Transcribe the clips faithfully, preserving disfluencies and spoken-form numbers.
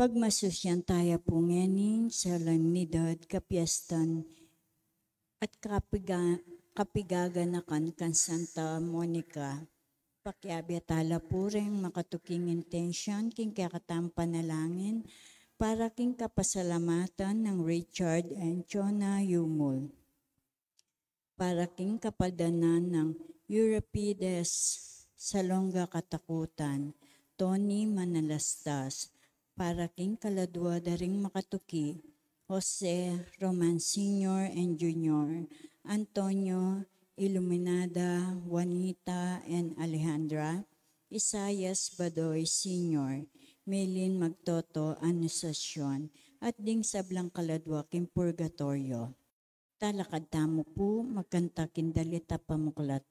Pagmasusyan taya pu ngening solemnidad, kapiestan at kapiga-, kapigaganakan kang Santa Monica. Pakiabe tala pu reng makatuking intensyon king kekatang panalangin para king kapasalamatan nang Richard and Chona Yumul, para king kapaldanan nang Euripides Salonga Katakutan, Tony Manalastas, para king kaladua da ring makatuki, Jose Roman Senior and Junior, Antonio Iluminada, Juanita and Alejandra, Isaias Badoy Senior, Melin Magtoto, Anunciacion, at ding sablang kaladua king purgatoryo. Talakad tamu pu, magkanta king dalit a pamuklat.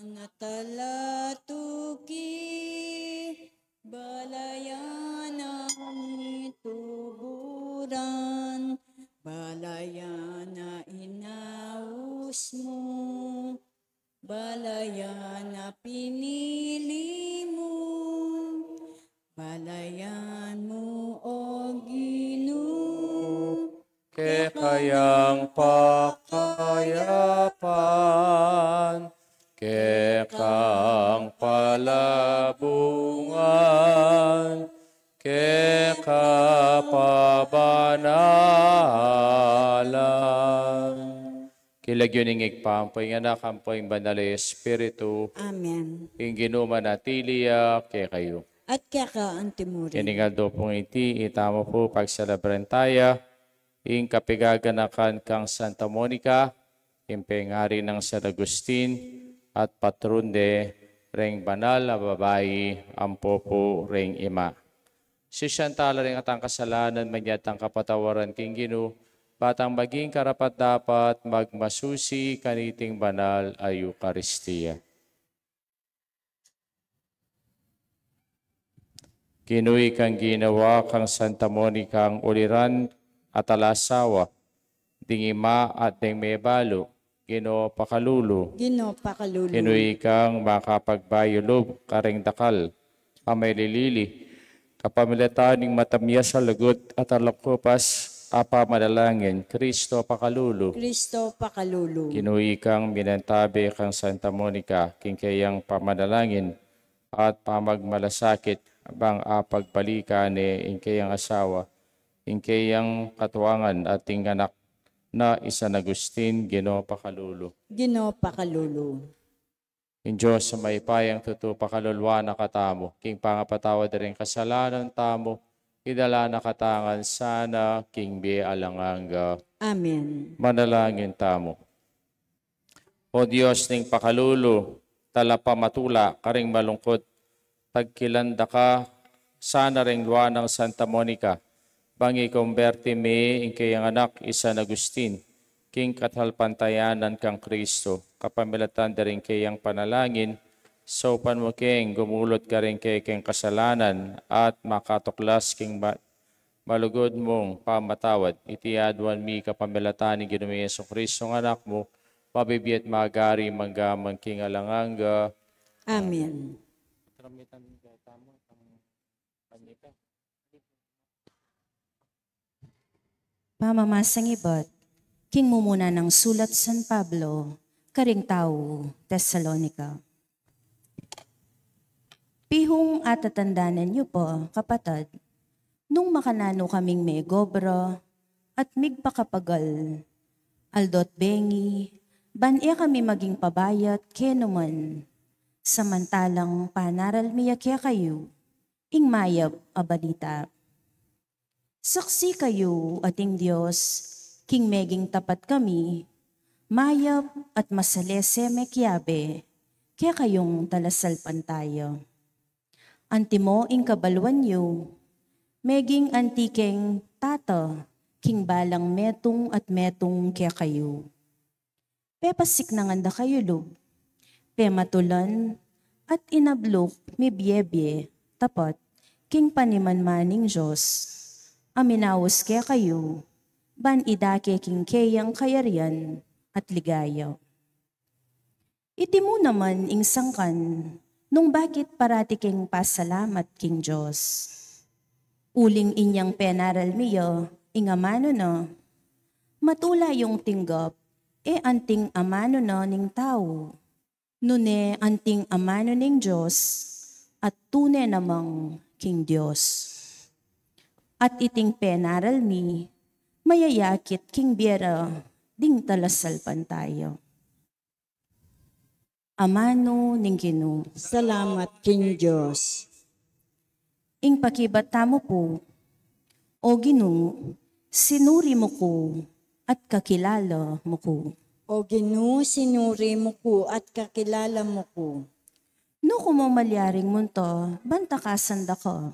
Na talatuki, balayan a nituburan, balayan a inaus mu, balayan a pinili mu, balayan mu, o Ginu. Keka yang pakayapan, keka yang palabungan, keka yang kabanalan. King lagyu ning Ibpa, ampo ing Anak, ampo ing Banal a Espiritu. Amen. Ing Ginu manatili ya kekayu. At keka antimurin. Ining aldo pung iti, itamu pu pagselebran taya ing kapigaganakan kang Santa Monica, ing pengari nang San Agustin, at patrun de reng banal a babai ampo pu reng ima. Sisian tala ring atang kasalanan, manyad tang kapatawaran king Ginu, ba tang maging karapat-dapat magmasusi kaniting banal a Eukaristia. Ginu, ikang ginawa kang Santa Monica ing uliran at ala asawa ding ima at deng mebalu. Ginu, pakalulu. Ginu, pakalulu. Ginu, ikang makapagbayu lub karing dakal a malilili, kapamilatan ning matamyas a lugud at alangkupas a pamanalangin. Kristo, pakalulu. Kristo, pakalulu. Ginu, ikang minantabe kang Santa Monica king keyang pamanalangin at pamagmalasakit, bang apagbalikan ne ing keyang asawa, ing keyang katuangan at ing anak na i San Agustin. Ginu, pakalulu. Ginu, pakalulu. Ing Dios a mayupayang tutu pakaluluan na katamu king pangapatawad da ring kasalanan tamu, idala na katamu ngan sana king bie alang angga. Amen. Manalangin tamu. O Dios ning pakalulu, talapamatula karing malungkut, tagkilan da ka sana ring lua nang Santa Monica, bang ikumberti me ing keyang anak i San Agustin king katalpantayanan kang Kristo, kapamilatan da ring keyang panalangin, saupan mu keng gumulut karing kekeng kasalanan at makatuklas king ma-, malugud mung pamatawad. Iti aduan mi kapamilatan ning Ginu ming Jesucristo, ing Anak mu, mabibie at magari mangga man king alang angga. Amen. Pamamasang ibat king mumuna nang sulat San Pablo karing tau Tesalonica. Pihung atatandanan yu pa, kapatad, nung makananu kaming megobra at migpakapagal, aldo't bengi, ban e kami maging pabayat kenu man, samantalang panaral mi ya kekayu ing mayap a balita. Saksi kayu ating Dios, king meging tapat kami, mayap at masalese mekiabe kekayung talasalpantaya. Antimo ing kabaluan yu, meging anti keng tata king balang metung at metung kekayu. Pepasiknangan da kayu lub, pematulan at inabluk mibiebie tapat king panimanman ning Dios a minaus kekayu, ban idake king keyang kayarian at ligaya. Iti mu naman ing sangkan nung bakit parati keng pasalamat king Dios. Uling inyang penaral mi ya ing amanu na, matula yung tinggap, e anting amanu na ning tau, nune anting amanu ning Dios, at tune namang king Dios. At iting penaral mi, mayayakit king bie ra ding talasalpantaya. Amanu ning Ginu. Salamat king Dios. Ing pakibat tamu pu. O Ginu, sinuri mu ku at kakilala mu ku. O Ginu, sinuri mu ku at kakilala mu ku. Nu ku mu malyaring munta ban takasan da ka?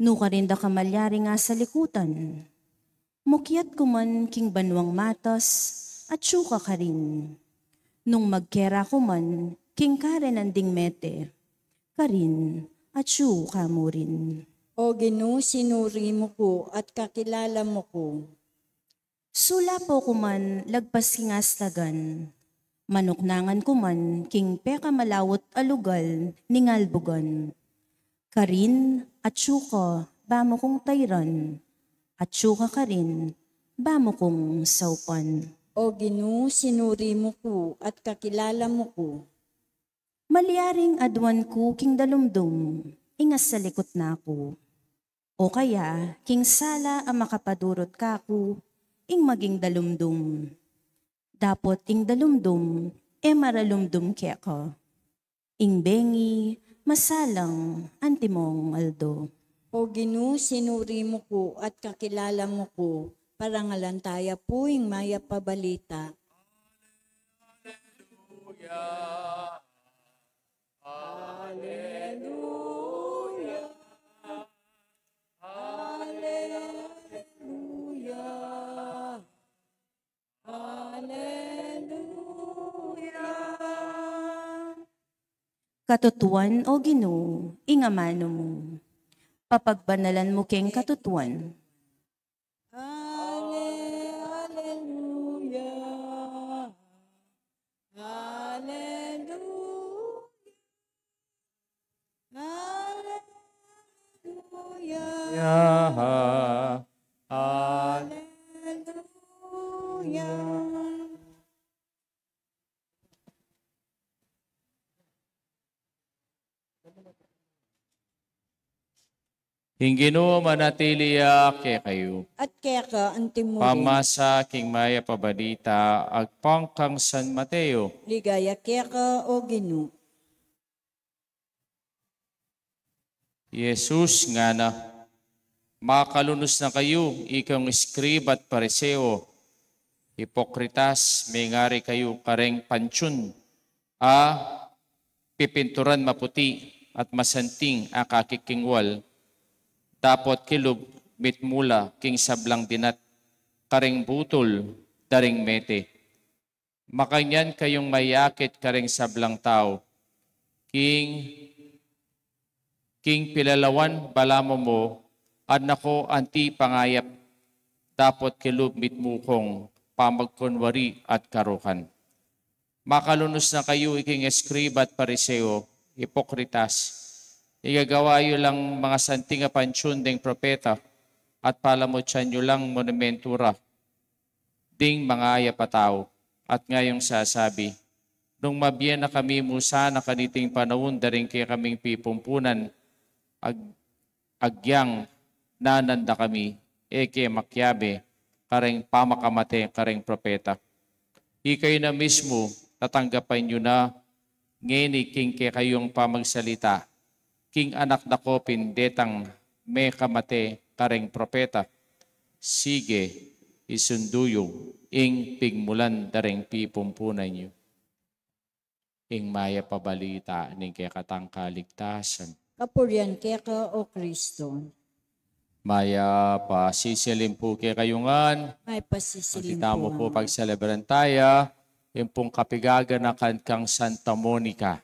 Nu karin da ka malyaring asalikutan? Mukyat ku man king banuang matas, atyu ka karin. Nung magkera ku man king karenan ding mete, karin atyu ka mu rin. O Ginu, sinuri mu ku at kakilala mu ku. Sulapo ku man lagpas king astagan, manuknangan ku man king pekamalawut a lugal ning albugan. Karin atyu ka ba mu kung tairan, atyu ka karin ba mu kung saupan. O Ginu, sinuri mu ku at kakilala mu ku. Malyaring aduan ku king dalumdum ing asalikut na ku. O kaya king sala a makapadurut kaku ing maging dalumdum. Dapot ing dalumdum e maralumdum keka. Ing bengi masalang antimong aldo. O Ginu, sinuri mu ku at kakilala mu ku, parangalan taya pu ing mayap a balita. Aleluya. Aleluya. Aleluya. Aleluya. Katutuan, O Ginu, ing amanu mu. Papagbanalan mu keng katutuan. Ale-, aleluya. Aleluya. Aleluya. Ya. Aleluya. Ing Ginu manatili ya kekayu. At keka antimurin. Pamasa king mayap a balita agpang kang San Mateo. Ligaya keka, O Ginu. Jesus ngana, makalunus na kayu, ikayung eskriba at Pariseo, ipokritas, mengari kayu kareng pantiun a pipinturan maputi at masanting a kakikingwal, dapot kilub mitmu la king sablang dinat kareng butul da ring mete. Makanyan kayung mayakit kareng sablang tau. King, king pilalawan balamu mu, adna ko anti pangayap, dapot kilub mitmu kung pamagkunwari at karukan. Makalunus na kayu, iking eskriba at Pariseo, ipokritas. Igagawa yu lang mangasanting a pantiun deng propeta, at palamutian yu lang monumentu ra ding mangayap a tau, at ngayung sasabi, nung mabie na kami mu sana kaniting panaun da ring kekaming pipumpunan, ag-, agyang nanan da kami, e ke makiabe kareng pamakamate kareng propeta. Ikayu na mismu, tatanggapan yu na ngeni king kekayung pamagsalita, king anak da ko pin detang mekamate kareng propeta. Sige, isundu yu ing pigmulan da ring pipumpunan yu. Ing mayap a balita ning kekatang kaligtasan. Kapurian keka, O Kristo. Mayap a sisilim pu kekayu ngan. Mayap a sisilim pu. At ita mu pu, pagselebran taya ing pung kapigaganakan kang Santa Monica.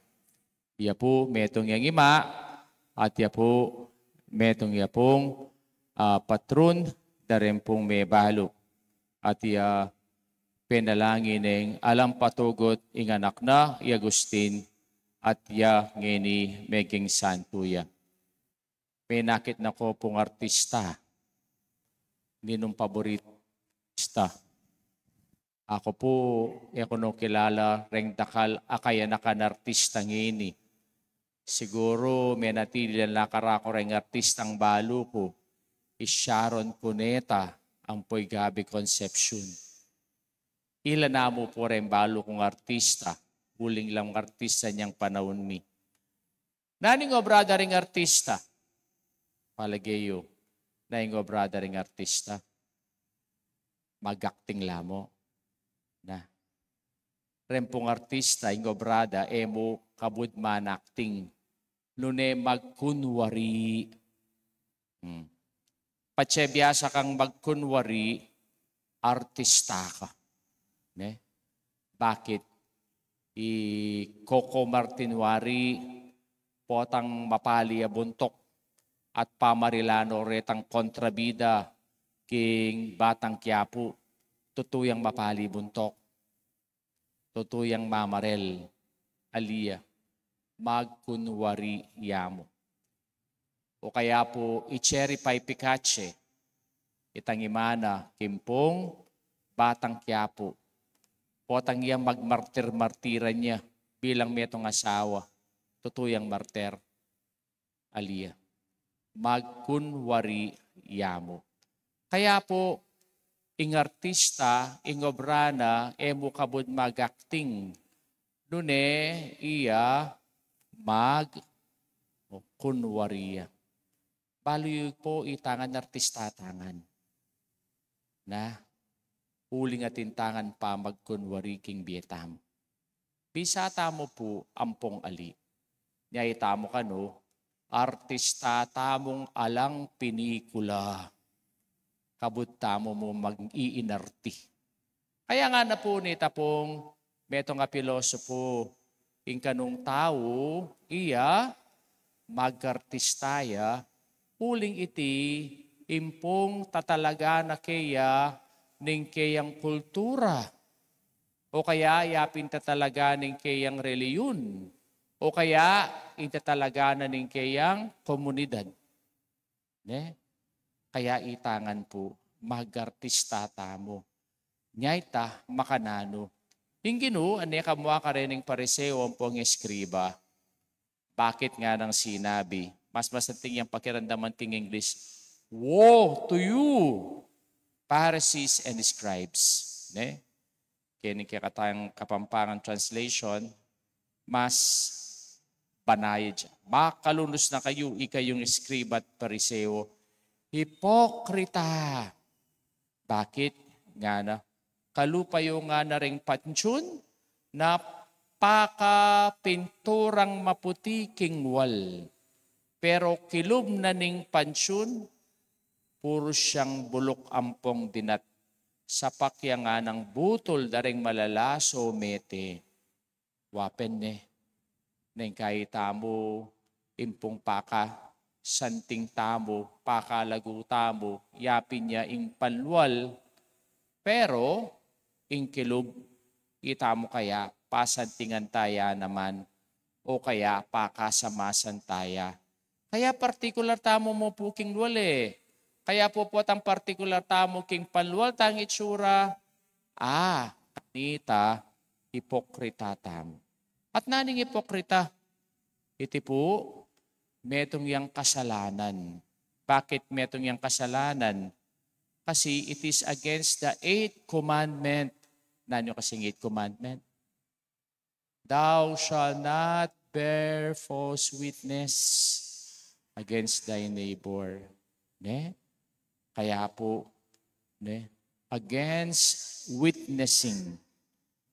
Iya pu metung yang ima, at iya pu metung ya pung, ah, patrun da ring pung mebalu. At iya penalangin neng alang patugut ing anak na, i Agustin, at iya ngeni meging santu ya. Menakit na ku pung artista. Ninung paborito artista? Aku pu, e ku no kilala reng dakal a kayanakan artista ngeni. Siguru menatili la karaku reng artistang balu ku, i Sharon Cuneta ampo i Gabby Concepcion. Ila namu pu reng balu kung artista, uling lang artista neng panaun mi. Nanu ing obra da ring artista? Palage yu, nanu ing obra da ring artista? Mag-acting la mu. Na. Reng pung artista, ing obra da, e mu kabud man-acting. Nune magkunwari. Hmm. Patse biasa kang magkunwari, artista ka. Ne? Bakit? I Coco Martinwari, potang mapali a buntuk at pamarilan no retang kontrabida king Batang Quiapo, tutu yang mapali buntuk, tutu yang mamarel, ali ya, magkunwari ya mu. O kaya pu i Cherry Pie Picache, itang ima na king pung Batang Quiapo, potang yang magmartir-martiran ya bilang metung asawa, tutu yang martir, ali ya, magkunwari ya mu. Kaya pu, ing artista, ing obra na, e mu kabud mag-acting, nune iya magkunwari ya. Balu yu pu, itangan artista tangan. Na, uling atin tangan pamagkunwari king bie tamu. Bisa tamu pu ampong ali. Nya itamu kanu, artista tamung alang pinikula. Kabud tamu mu mag-iinarti. Kaya ngana pu nita pung metung a pilosopo, ing kanung tau, iya, mag-artista ya, uling iti, ing pung tatalagan na keya ning keyang kultura, o kaya ya pin tatalagan ning keyang reliyun, o kaya ing tatalagan na ning keyang komunidad. Ne? Kaya itangan pu, mag-artista tamu. Nya ita, makananu? Ing Ginu, ane kamua kareng Pariseo ampong eskriba. Bakit nganang sinabi? Mas masanting yang pakiramdaman king English, "Woe to you, Pharisees and scribes." Ne? Keni kekatang Kapampangan translation, mas banaya ya. Makalunus na kayu, ikayung eskriba at Pariseo, hipokrita! Bakit? Ngana, kalupa yu ngana ring pansyun, napakapinturang maputi king wal. Pero kilub na ning pansyun, puru siyang buluk ampong dinat, sapak ya nganang butul da ring malalaso mete. Wapen ne, neng kai tamu, ing pung pakasanting tamu, pakalagu tamu, yapin ya ing panwal, pero ing kilub, itamu kaya, pasantingan taya naman, o kaya pakasamasan taya. Kaya partikular tamu mu pu king lual e. Kaya pu potang partikular tamu king panlual tang itsura. Ah, kanita, ipokrita tamu. At nanu ing ipokrita? Iti pu, metung yang kasalanan. Bakit metung yang kasalanan? Kasi it is against the eighth commandment. Nanu kasi ing eighth commandment? "Thou shalt not bear false witness against thy neighbor." Ne? Kaya pu, ne? Against witnessing,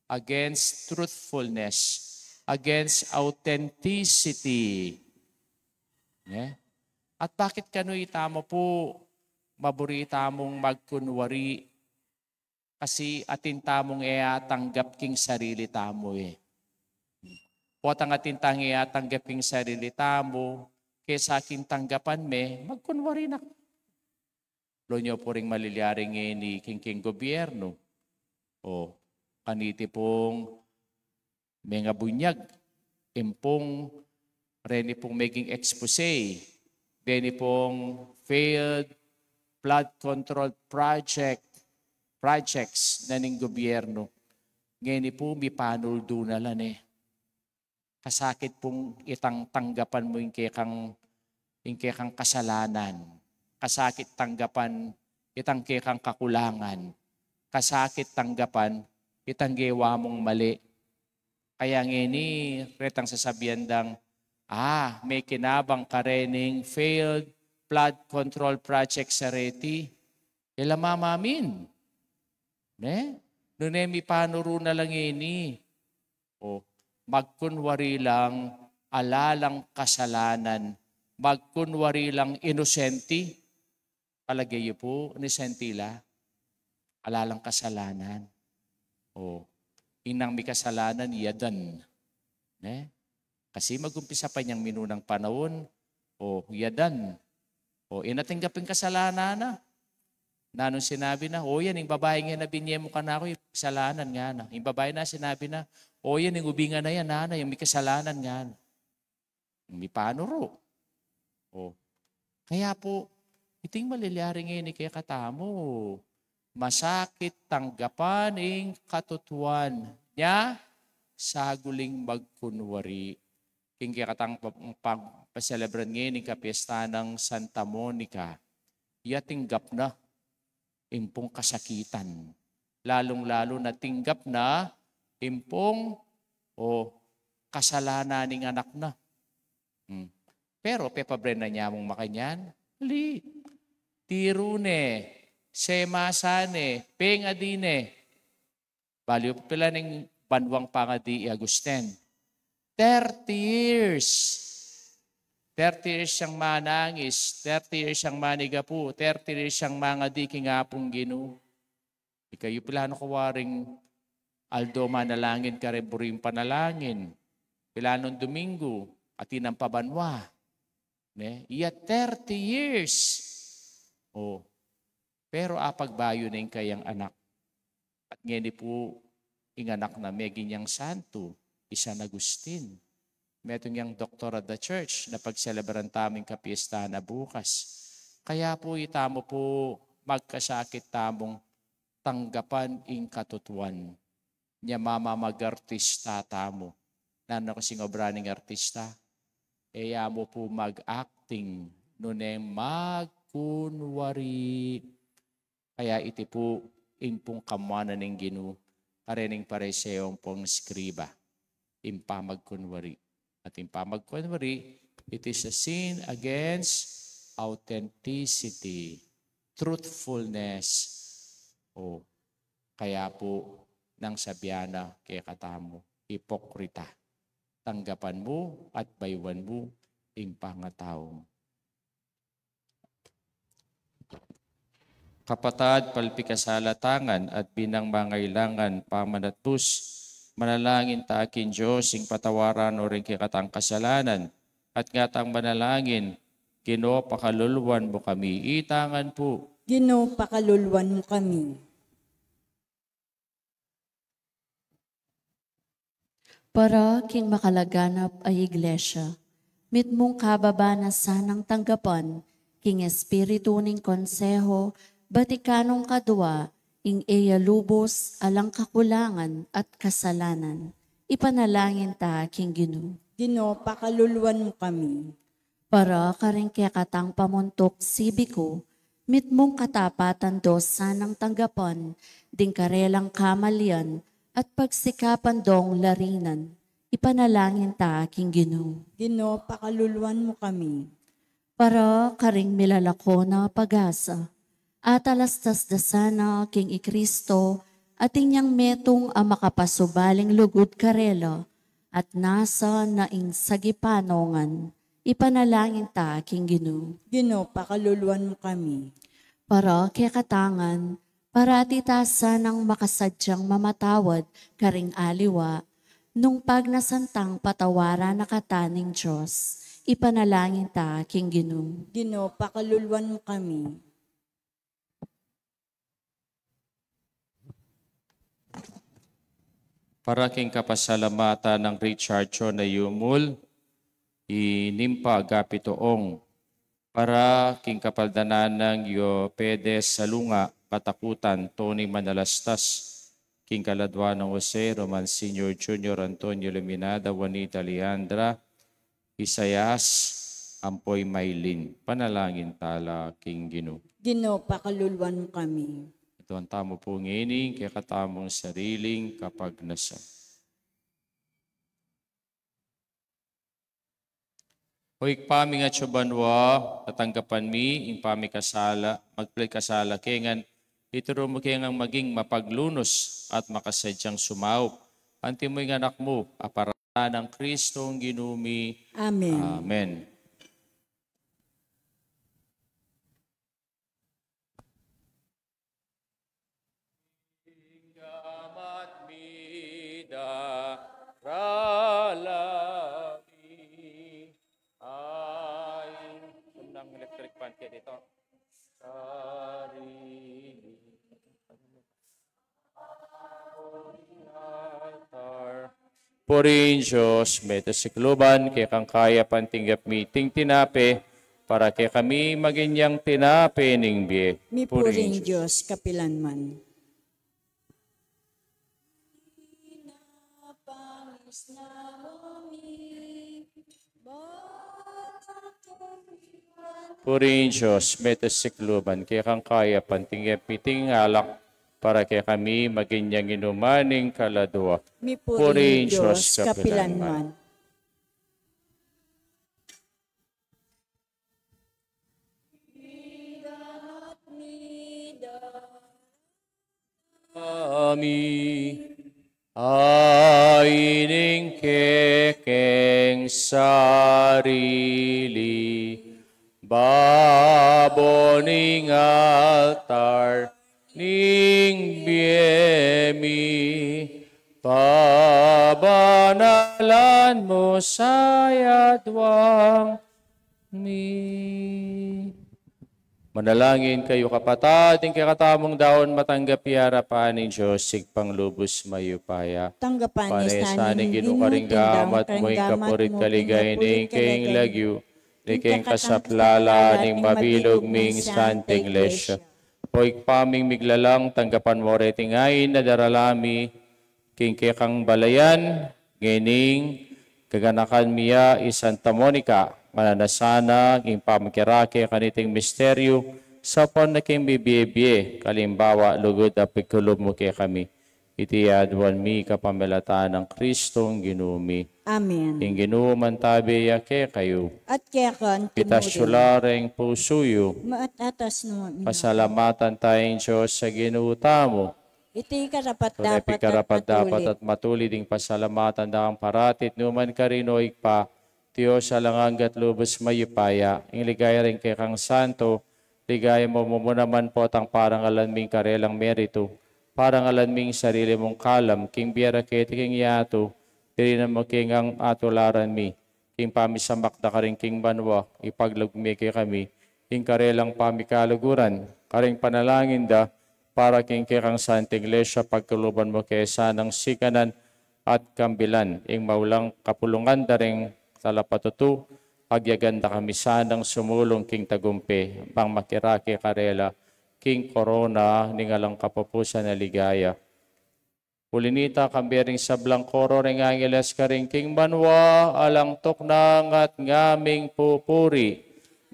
against truthfulness, against authenticity. Ne? At bakit kanu itamu pu, maburi tamung magkunwari? Kasi atin tamung e atanggap king sarili tamu e. Potang atin tang e atanggap king sarili tamu, kesa king tanggapan me, magkunwari na. Lo nyo pu ring malilyaring ini king, king gobyernu. O, kaniti pung mengabunyag, impung, reni pung meging expose, deni pung failed flood control project, projects na ning gobyerno. Ngeni pu, mipanuldu na la ne. Kasakit pung itang tanggapan mu ing kekang, ing kekang kasalanan. Kasakit tanggapan itang kekang kakulangan. Kasakit tanggapan itang gewa mung mali. Kaya ngeni, retang sasabian dang, ah, mekinabang karening failed flood control project sa reti. E la mamamin. Ne? Nune mipanuru na la ngeni. O, magkunwari lang ala lang kasalanan, magkunwari lang inosente. Palage yu pu, inosente la, ala lang kasalanan. O, inang mikasalanan, yadan. Ne? Kasi magumpisa pa inyang minunang panaun, o, yadan. O, inatinggap ing kasalanan na. Nanung sinabi na, "O yan, ing babai ngan a binye mu kanaku, ing kasalanan," ngana. Ing babai na sinabi na, "O yan, ing ubingan a yan, nana, yang mikasalanan," ngana. Mipanuru. O. Kaya pu, iting malilyari ngeni kekatamu, masakit tanggapan ing katutuan nya, saguling magkunwari. King kekatang pa-, pag-, paselebran ngeni ing kapiesta nang Santa Monica, ya tinggap na ing pung kasakitan. Lalung-lalu na tinggap na ing pung, o, kasalanan ning anak na. Hmm. Pero pepabren na nya mung makanyan? Ali. Tiru ne, semasa ne, pengadi ne. Balu yu pu pila ning banwang pangadi i Agusten. Thirty years. Thirty years yang manangis, thirty years yang manigapu, thirty years yang mangadi king Apung Ginu. Ikayu, pila nu kawaring aldo manalangin kareng buri ning panalangin? Pila nung Domingo, atin nang pabanwa. Ne? Iya thirty years. O. Pero apagbayu ne ing kayang anak. At ngeni pu, ing anak na meging yang santo, i San Agustin. Metung yang Doctor of the Church na pagselebran tamu ing kapiesta na bukas. Kaya pu, itamu pu magkasakit tamung tanggapan ing katutuan. Nya mamamag-artista tamu. Nanu kasi ing obra ning artista? E ya mu pu mag-acting, nune magkunwari. Kaya iti pu ing pung kamuanan ning Ginu karening Pariseo ampong eskriba, ing pamagkunwari. At ing pamagkunwari, it is a sin against authenticity, truthfulness. O, kaya pu nang sabian na kekatamu, ipokrita. Tanggapan mu at bayuan mu ing pangatau mu. Kapatad, palpikasalatangan at binang mangailangan pamanatbus, manalangin ta king Dios ing patawaran no ring kekatang kasalanan, at ngatang manalangin, Ginu, pakaluluan mu kami. Itangan pu. Ginu, pakaluluan mu kami. Para king makalaganap a Iglesia, mitmung kababa na sanang tanggapan king espiritu ning Konseho Vatikanong Kadua ing e ya lubus alang kakulangan at kasalanan. Ipanalangin ta king Ginu. Ginu, pakaluluan mu kami. Para karing kekatang pamuntuk sibiku, mitmung katapatan do sanang tanggapan ding karelang kamalian at pagsikapan dong larinan. Ipanalangin ta king Ginu. Ginu, pakaluluan mu kami. Para karing milalako na pag-asa, atalastas da sana king i Kristo, atin yang metung a makapasubaling lugud karela, at nasa na ing sagipan ngan. Ipanalangin ta king Ginu. Ginu, pakaluluan mu kami. Para kekatang ngan, parati ta sanang makasadyang mamatawad karing aliwa, nung pagnasan tang patawaran na kata ning Dios. Ipanalangin ta king Ginu. Ginu, pakaluluan mu kami. Para king kapasalamatan nang Richard Chona Yumul, i Nimpa Agapito Ong, Para king kapaldanan nang Diopedes Salunga, Katakutan, Tony Manalastas, king kaladua nang Jose Roman Senior, Junior Antonio Luminada, Juanita Leandra, Isaias, ampo i Maylin. Panalangin tala king Ginu. Ginu, pakaluluan mu kami. Ituan tamu pu ngeni ing kekatamung sariling kapagnasan. O Ibpa ming atsu ka banua, tanggapan mi ing pamikasala, magpalikasala ke ngan ituru mu ke ngang maging mapaglunus at makasadyang sumaup. Antimo ing Anak mu, a para nang Kristong Ginu mi. Amen. Amen. Ing gamat mi darala mi ay, sundang electric fan ke dito. Sarili. Altar. Purihin Dios, mete sikluban, kekang kayapan tinggap mi iting tinape, para kekami maging yang tinape ning bie. Mipuri ing Dios, kapilan man. Purihin Dios, mete sikluban, kekang kayapan tinggap mi iting alak, para kekami maging yang inuman ning kaladua. Mipuri ing Dios, kapilan man. Kami, ay ning kekeng sarili, babo ning altar ning bie mi, pabanalan mu sa yaduang mi. Manalangin kayu, kapatad, ing kekatamung daun matanggap ya arapan ning Dios, Ibpang lubus mayupaya. Tanggapan na sa ning Ginu karing gamat mu ing kapurian at kaligayan ning kayang lagyu, ning kayang kasaplalan ning mabilug ming Santa Iglesia. O Ibpa ming miglalang, tanggapan mu reting ain a darala mi king kekang balayan ngening gaganakan mi ya i Santa Monica, mananu na sana ing pamikirake kaniting misteryu, saupan na king mibie-bie, kalimbawa, lugud a pikulub mu kekami. Iti aduan mi kapamilatan nang Kristong Ginu mi. Amen. Ing Ginu mantabe ya kekayu. At keka mu rin. Itas yu la ring pusu yu. Maatatas no. Pasalamatan taya ing Dios a Ginu tamu. Iti karapat-dapat at matulid. Tune pin karapat-dapat at matulid ing pasalamatan da kang parati at nukarin man, o Ibpa, Dios alang angga at lubus mayupaya. Ing ligaya ring kekang santo, ligaya mu mu naman potang parangalan mi ing karelang meritu, parangalan mi ing sarili mung kalam king bie ra keti king yatu, dirinan mu ke ngang atularan mi king pamisamak da karin king banua, ipaglub me kekami ing karelang pamikaluguran karing panalangin da para king kekang Santa Iglesia. Pagkaluban mu ke sanang sikanan at kambilan ing maulang kapulungan da ring talapatutu, agyagan da kami sanang sumulung king tagumpe, bang makirake karela king korona ning alang kapupusan a ligaya. Uli na nita, kambe ring sablang koro ring angeles karin king banua, alang tuknang at ngaming pupuri: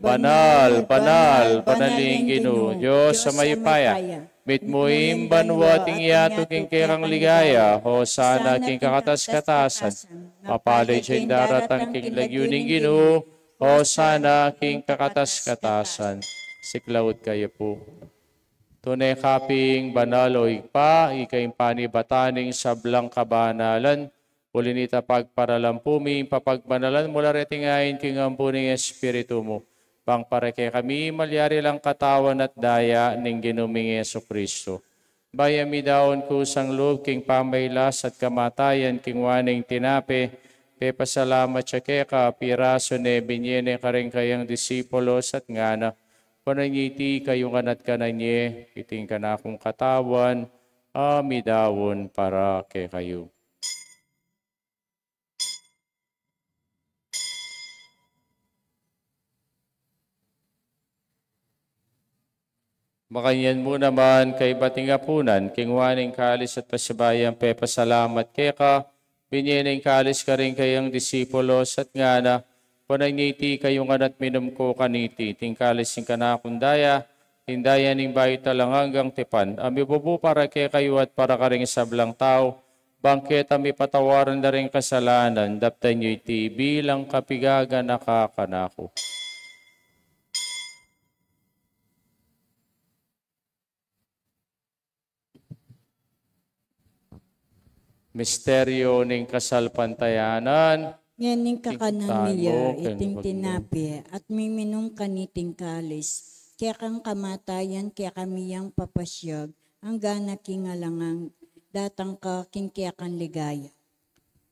Banal, banal, banal ing Ginu, Dios a mayupaya. Mitmu ing banua at ing yatu king kekang ligaya. Hosana king kakatas-katasan. Mapalad ya ing daratang king lagyu ning Ginu. Hosana king kakatas-katasan. Siklaud kayu pu. Tune ka pin banal, o Ibpa, ika ing panibatan ning sablang kabanalan. Uli na nita, pagparalampu mi ing papagbanalan mu la reting ain king ampon ning Espiritu mu, bang para kekami malyari lang katawan at daya ning Ginu ming Jesucristo. Bayu mi daun kusang lub king pamailas at kamatayan king wayang tinape, pepasalamat ya keka, pirasu ne, binye ne karing kayang disipulos at ngana: Kunan ye iti kayu ngan at kanan ye, iti ing kanakung katawan a midaun para kekayu. Makanyan mu naman kaybat ning apunan, kinua ne ing kalis at pasibayu yang pepasalamat keka, binie ne ing kalis karing kayang disipulos at ngana: Kunan ye iti kayu ngan at minum ko kaniti, iti ing kalis ning kanakung daya, ing daya ning bayu at alang anggang tipan, a mibubu para kekayu at para karing sablang tau, bang keta mipatawaran la ring kasalanan. Daptan yu iti bilang kapigaganaka kanaku. Misteryo ning kasalpantayanan. Ngeni ing kakanan mi ya, iting tinape, at miminum kaniting kalis, kekang kamatayan kekami yang papasiag, anggang king alang angga. Datang ka king kekang ligaya.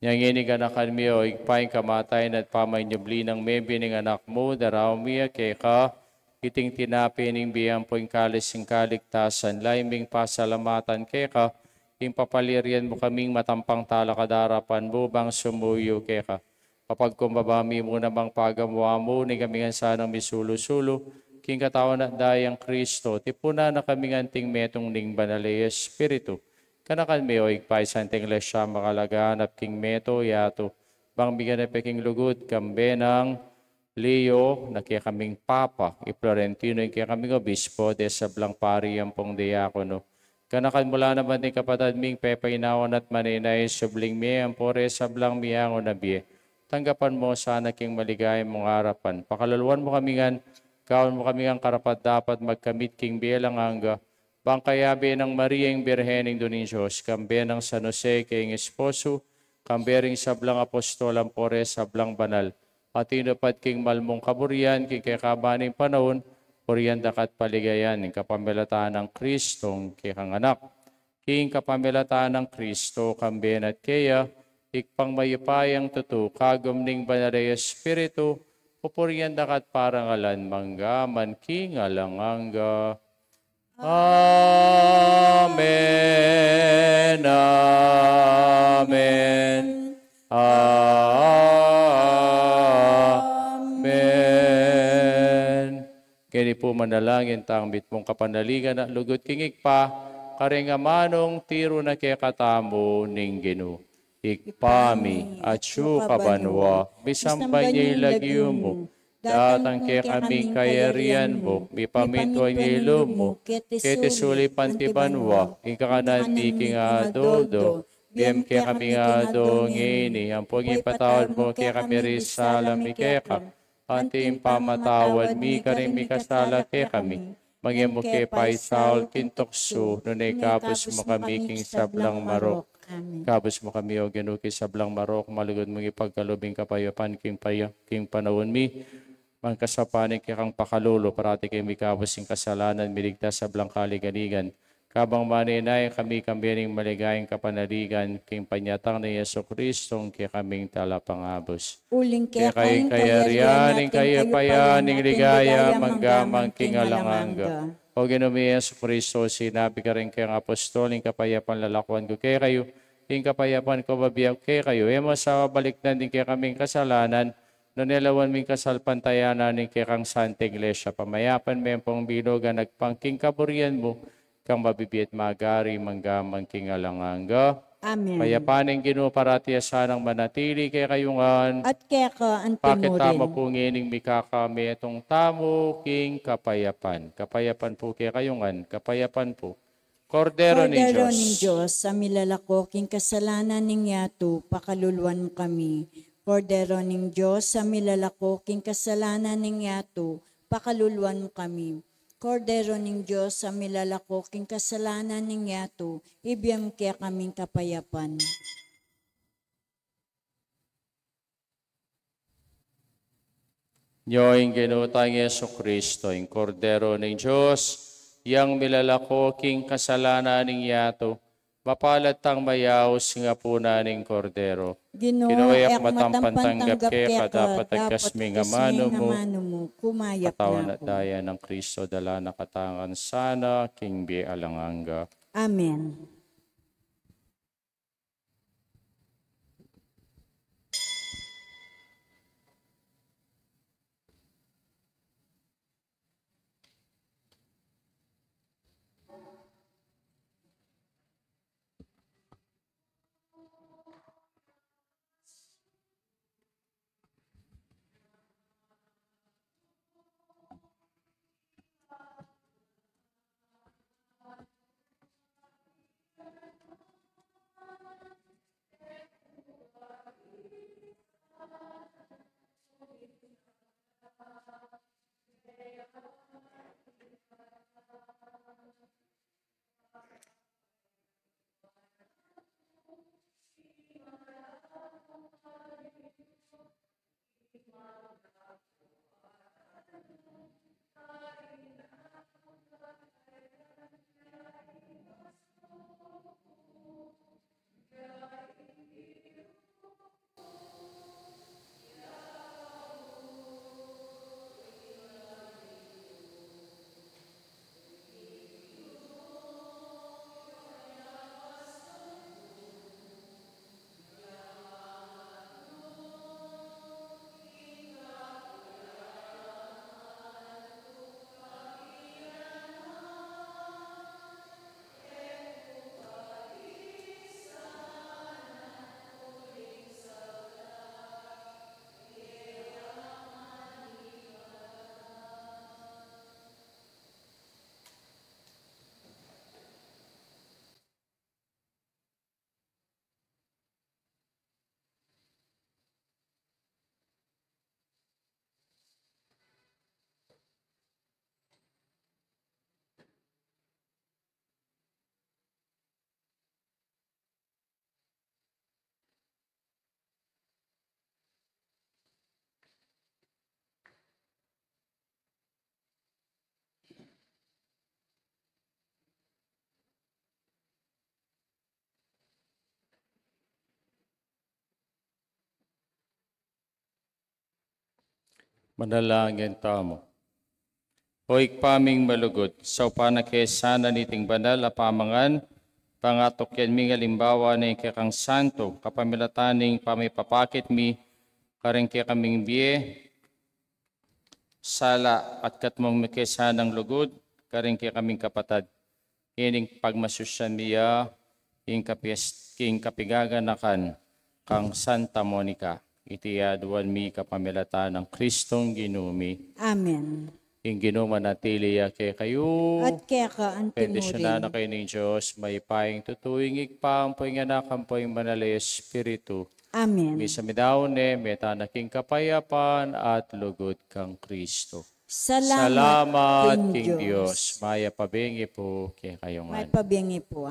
Inya ngeni ganakan mi, o Ibpa, ing kamatayan at pamanyubli nang mebie ning Anak mu, daraun mi ya keka iting tinape ning bie ampo ing kalis ning kaligtasan. Lalu ming pasalamatan keka ing papalirian mu kaming matampang talakad king arapan mu bang sumuyu keka. Kapagkumbaba mi mu namang pagamuan mu, ning kami ngan sanang misulu-sulu king katawan at dayang Kristo, tipunan na kami ngan anting metung ning Banal a Espiritu. Ganakan mi, o Ibpa, ing Santa Iglesia makalaganap king mabilug a yatu, bang miganap ya king lugud, kambe nang Leo na kekaming Papa, i Florentino ing kekaming Obispo, ding sablang pari ampong diakono. Ganakan mu la naman ding kapatad ming pepainawa na at manenaya king subling mie ampo ring sablang miangu na bie. Tanggapan mu la sana king maligaya mung arapan. Pakaluluan mu kami ngan, gawan mu kami ngan karapat-dapat magkamit king bie alang angga, bang kayabe nang Maria ing Birhen, Indu ning Dios, kambe nang San Jose king esposo, kambe ring sablang apostol ampo ring sablang banal a tinupad king mal mung kaburian king kekaban ning panaun, purian da ka at paligayan ning kapamilatan nang Kristong kekang Anak. King kapamilatan nang Kristo, kambe na at keya, Ibpang mayupayang tutu, kagum ning Banal a Espiritu, pupurian da ka at parangalan mangga man king alang angga. Amen, amen, amen. Keni pu manalangin tang mitmung kapanaligan at lugud king Ibpa, karing amanung tiru na kekatamu ning Ginu. Ibpa mi, atsu ka banua, misamban ya ing lagyu mu, datang kekami ing kayarian mu, mipamintuan ya ing lub mu, keti sulip anti banua. Ing kakanan mi king aldo-aldo, ibie mu kekami king aldo ngeni, ampon ipatawad mu kekami ring sala mi keka, anti ing pamamatawad mi karing mikasala kekami. Manga e mu ke paisaul king tuksu, nune ikabus mu kami king sablang marok. Amen. Ikabus mu kami, O Ginu, king sablang marok, malugud mung ipagkalub ing kapayapan king paya-, king panaun mi. Mangkasaup ning kekang pakalulu, parati keng mikabus ing kasalanan, miligtas king sablang kaliganigan. Kabang manenaya kami, kambe ning maligayang kapanaligan, king panyatang nang Jesucristo, ing kekaming Talapangabus. Uling keka ing kayarian, ing kapayapan, ing ligaya, mangga man king alang angga. O Ginu mi Jesucristo, sinabi mu karing kekang apostol, ing kapayapan lalakuan ku kekayu, ing kapayapan ku bibie ku kekayu. E mu sana balikdan ding kekaming kasalanan, nune lawan mu ing kasalpantayanan ning kekang Santa Iglesia. Pamayapan me ampong bilug a agpang king kaburian mu, ika ang mabibie at magari mangga man king alang angga. Amen. Kapayapan ning Ginu parati ya sanang manatili kekayu ngan. At keka anti mu rin. Pakit tamu pu ngening mikakametung tamu king kapayapan. Kapayapan pu kekayu ngan, kapayapan pu. Kordero ning Dios, a milalako king kasalanan ning yatu, pakaluluan mu kami. Kordero ning Dios, a milalako king kasalanan ning yatu, pakaluluan mu kami. Kordero ning Dios, a milalako king kasalanan ning yatu, ibie mu kekaming kapayapan. Nyo ing Ginu tang Jesucristo, ing Kordero ning Dios, yang milalako king kasalanan ning yatu, mapalad tang mayaus king apunan ning Kordero. Ginu, e ku matampan tanggap keka, dapot agkas me ing amanu mu, kumayap na ku. Katawan at daya nang Kristo, dala na katamu ngan sana king bie alang angga. Amen. Manalangin tamu. O Ibpa ming malugud, saupan na ke sana niting banal a pamangan, pangatukyan ming alimbawa ning kekang santu, kapamilatan ning pamipapakit mi karing kekaming bie, sala at katmung mi ke sanang lugud karing kekaming kapatad. Ining pagmasusyan mi ya king kapias-, king kapigaganakan kang Santa Monica. Iti aduan mi kapamilatan nang Kristong Ginu mi. Amen. Ing Ginu manatili ya kekayu. At keka antimurin. Bendisyunan na kayu ning Dios, mayupayang tutu, ing Ibpa, ampo ing Anak, ampo ing Banal a Espiritu. Amen. Misa mi daun ne, meta na king kapayapan at lugud kang Kristo. Salamat king Dios. Mayap a bengi pu kekayu ngan. Mayap a bengi pu.